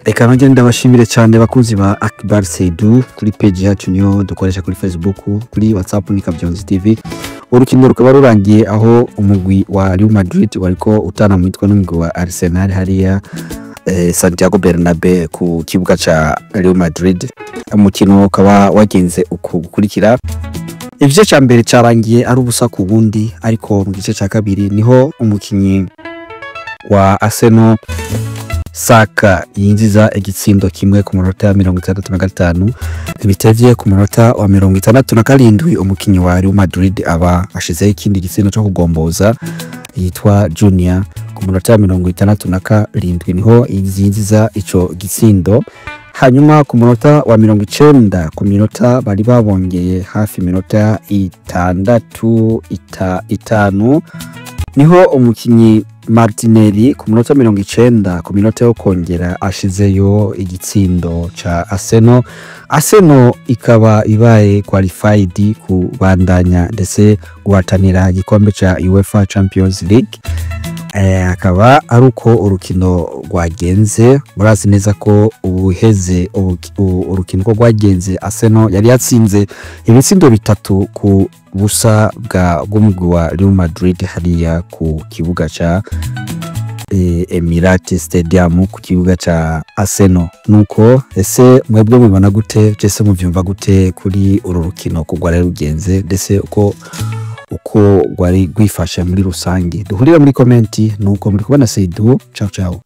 Reka nongere ndabashimire cyane bakunzi ba Akbar Seydou. Kuri page yacu niyo dukoresha kuri Facebook, kuri WhatsApp ni Kabyonzi TV. Urukino rukaba rurangiye aho umugwi wa Real Madrid wariko utana mu mitwe n'umugwi wa Arsenal hariya Santiago Bernabeu ku kibuga ca Real Madrid. Umukino ukaba wagenze uku gukurikira: igice ca mbere carangiye ari ubusa ku bundi, ariko mu gice ca kabiri niho umukinyi wa Arsenal Saka yinjiza igitsindo kimwe ku munota wa 65. Ntibitevye, ku munota wa 67 umukinyi wa Real Madrid aba ashizeho ikindi gitsindo co kugomboza yitwa Junior. Ku munota wa 67 niho yinjiza ico gitsindo. Hanyuma ku munota wa 90, ku minota bari babongeye hafi iminota 6, 5, niho umukinyi Martinelli ku munota 90, ku minota yo kongera, ashizeyo igitsindo ca Arsenal. Arsenal ikaba ibaye qualified kubandanya ndetse guhatanira igikombe ca UEFA Champions League. Akaba ari uko urukino rwagenze. Murazi neza ko ubuheze urukino ko rwagenze, Arsenal yari yatsinze ibitsindo 3-0 bwa bw'umugwi wa Real Madrid hariya ku kibuga ca Emirates Stadium, ku kibuga ca Arsenal. Nuko ese mwebwe mubibona gute? Ese muvyumva gute kuri uru rukino ko rwari rugenze, ndetse uko rwari rwifashe muri rusange? Duhurira muri comment. Nuko muri kubona Seydou. Ciao ciao.